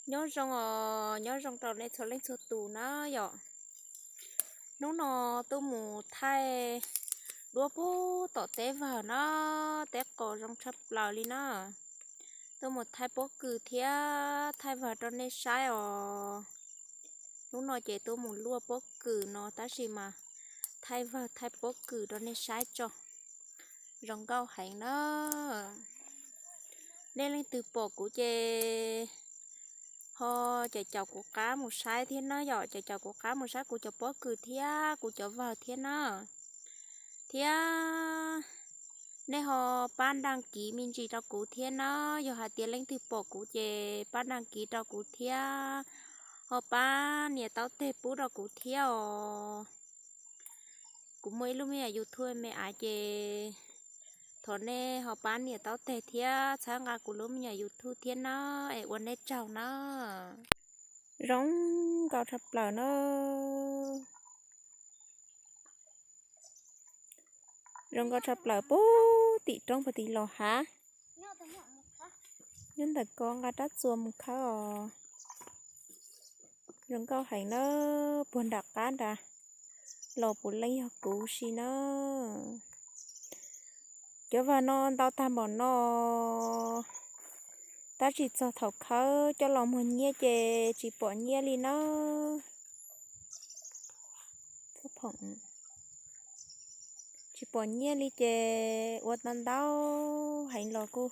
Nyob zoo os, nyob zoo rau nej txhua leej txhua tus na yom. Hnub no tuaj mus thaij duab pub tom teb vawg na, teb qos zoo tshaj plaws li na. Tuaj mus thaij pob kws thiab thaij vawg rau nej saib os. Hnub no ces tuaj mus luaj pob kws no tab sis mas thaij vawg thaij pob kws rau nej saib tso. Zoo nkauj heev na. Nej leej twg pom kuv ces ho caum caum kuv qab mus saib thiab na yom, caum caum kuv qab mus saib kuv cov pob kws thiab kuv cov vawg thiab na. Thiab nej ho pab đăng ký me ntsis rau kuv thiab na. Yog hais tias leej twg pom kuv ces pab đăng ký rau kuv thiab, ho pab nias taub teg pub rau kuv thiab os. Kuv muaj ib lub me nyuam YouTube me me ais ces thov nej ho pab nias taub teg thiab txhawb nqa kuv lub me nyuam YouTube thiab na, es ua nej tsaug na. Zoo nkauj tshaj plaws na. Zoo nkauj tshaj plaws puag tim roob puag tim los hav. Nyob ntawm ko nqa rab txuas mus khawb os. Zoo nkauj heev na, puag nram qab nrad los puav leej yog kuv si na. Cov vawg no ntau tag npaum no, tab sis txog thaum khawb coj los muag nyiaj ces tsis pom nyiaj li na. Tsis pom nyiaj li ces ua tau ntau heev los kuj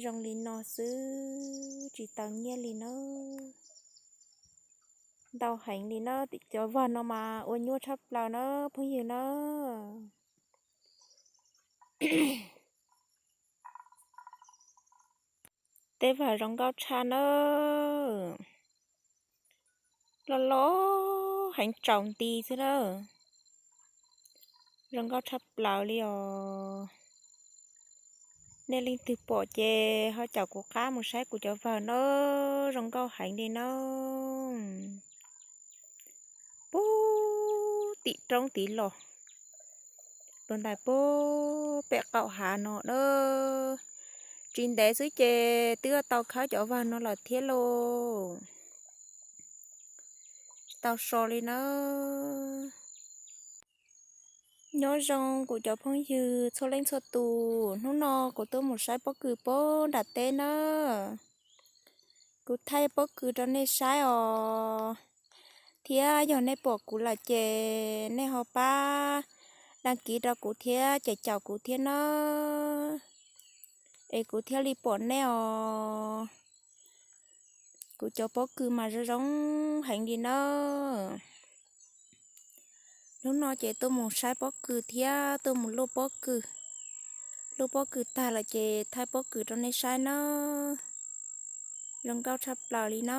zoo li no xwb, tsis tau nyiaj li na. Ntau heev li na, cov vawg no mas ua nyuaj tshaj plaws na phooj ywg na. Tej vawg zoo nkauj tshaj na, loj loj heev tsaus nti xwb na. Zoo nkauj tshaj plaws li os. Nej leej twg pom ces ho caum kuv qab mus saib kuv cov vawg na, zoo nkauj heev li na. Puag tim roob tid los, los ntais puag pem qaum hav no na. Tsis ntev xwb ces twb tau khawb cov vawg no lawm thiab lauj. Tsis tau so li na. Nyob zoo kuv cov phooj ywg txhua leej txhua tus, hnub no kuv tuaj mus saib pob kws puag nram teb na. Kuv thaij pob kws rau nej saib os. Thiab yog nej pom kuv lawm ces nej ho pab đăng ký rau kuv thiab caum caum kuv thiab na, es kuv thiaj li pom nej os. Kuv cov pob kws mas zoo zoo heev li na. Hnub no ces tuaj mus saib pob kws thiab tuaj mus luaj pob kws. Luaj pob kws tag lawm ces thaij pob kws rau nej saib na. Zoo nkauj tshaj plaws li na.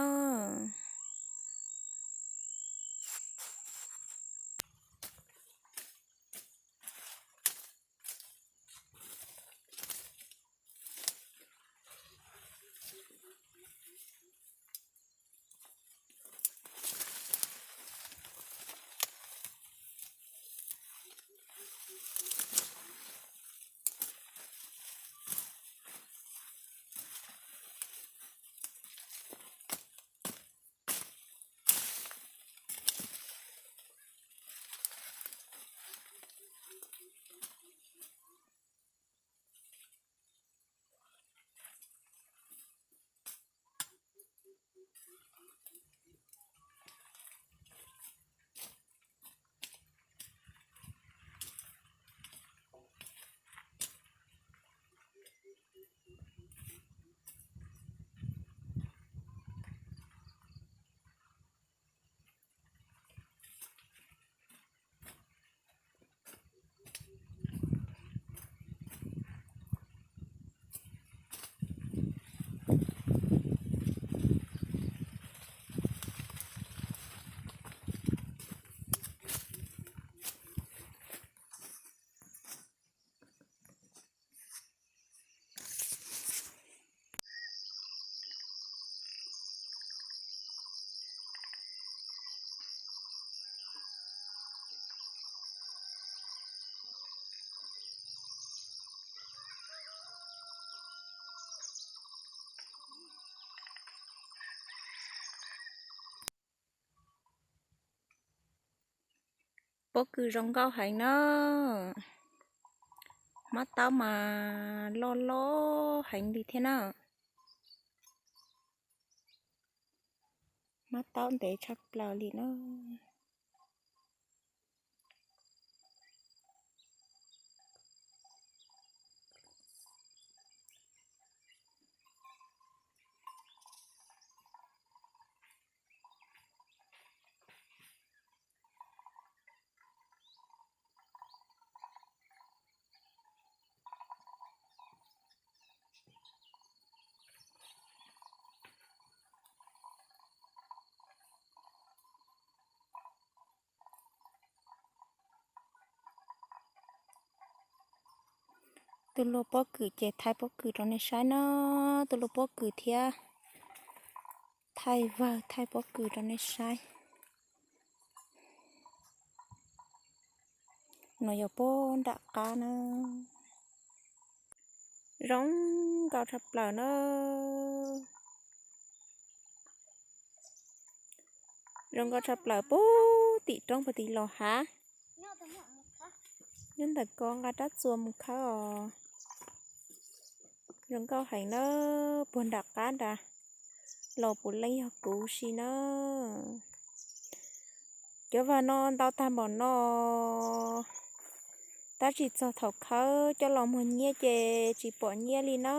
Pob kws zoo nkauj heev na. Hmab taub mas loj loj heev li thiab na. Hmab taub ntev tshaj plaws li na. Tus luaj pob kws ces thaij pob kws rau nej saib na. Tus luaj pob kws thiab thaij vawg thaij pob kws rau nej saib. No yog puag nram qab na. Zoo nkauj tshaj plaws na. Zoo nkauj tshaj plaws puag tim roob puag tim los hav. Nyob ntawm ko nqa rab txuas mus khawb os. Zoo nkauj heev na, puag nram qab nrad los puav leej yog kuv si na. Cov vawg no ntau tag npaum no, tab sis txog thaum khawb coj los muag nyiab ces tsis pom nyiab li na.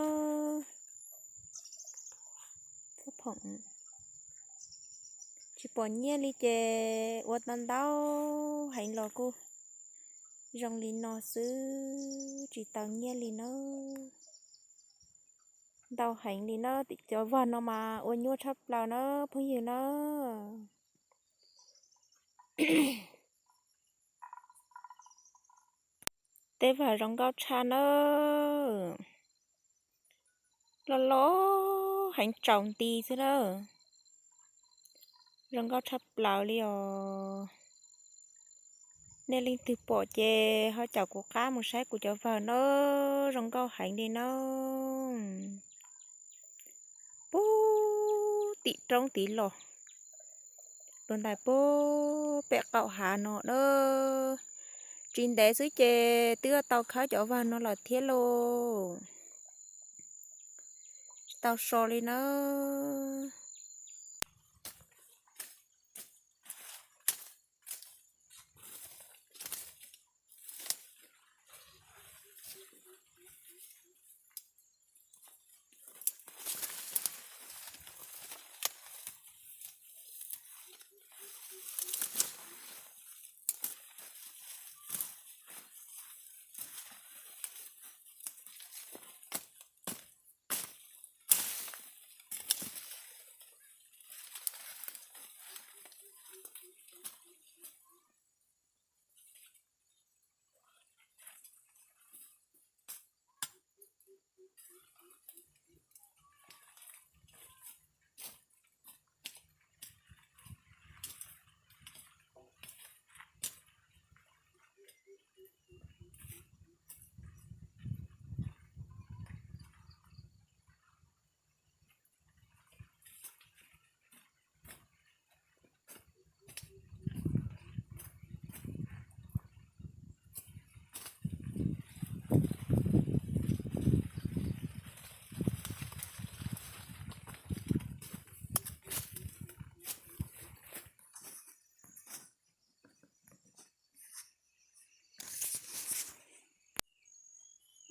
Tsis pom nyiab li ces ua tau ntau heev los kuj zoo li no xwb, tsis tau nyiab li na. Ntau heev li na, cov vawg no mas ua nyuaj tshaj plaws na phooj ywg na. Tej vawg zoo nkauj tshaj na, loj loj heev tsaus nti xwb na. Zoo nkauj tshaj plaws li os. Nej leej twg pom ces ho caum kuv qab mus saib kuv cov vawg na, zoo nkauj heev li na. Puag tim roob tid los, luag ntais puag pem qaum hav no na. Tsis ntev xwb ces twb tau khawb cov vawg no lawm thiab lauj. Tsis tau so li na.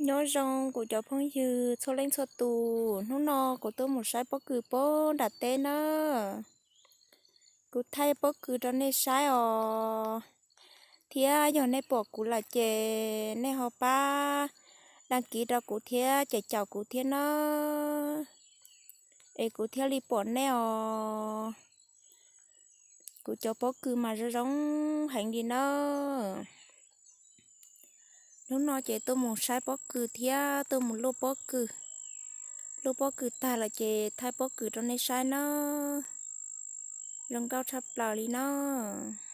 Nyob zoo kuv cov phooj ywg txhua leej txhua tus, hnub no kuv tuaj mus saib pob kws puag nram teb nawb. Kuv thaij pob kws rau nej saib os, thiab yog nej pom kuv lawm ces nej ho pab đăng ký rau kuv thiab caum caum kuv thiab nawb, es kuv thiaj li pom nej os. Kuv cov pob kws mas zoo zoo heev li nawb. Hnub no ces tuaj mus saib pob kws thiab tuaj mus luaj pob kws. Luaj pob kws tag lawm ces thaij pob kws rau nej saib nawb. Zoo nkauj tshaj plaws li nawb.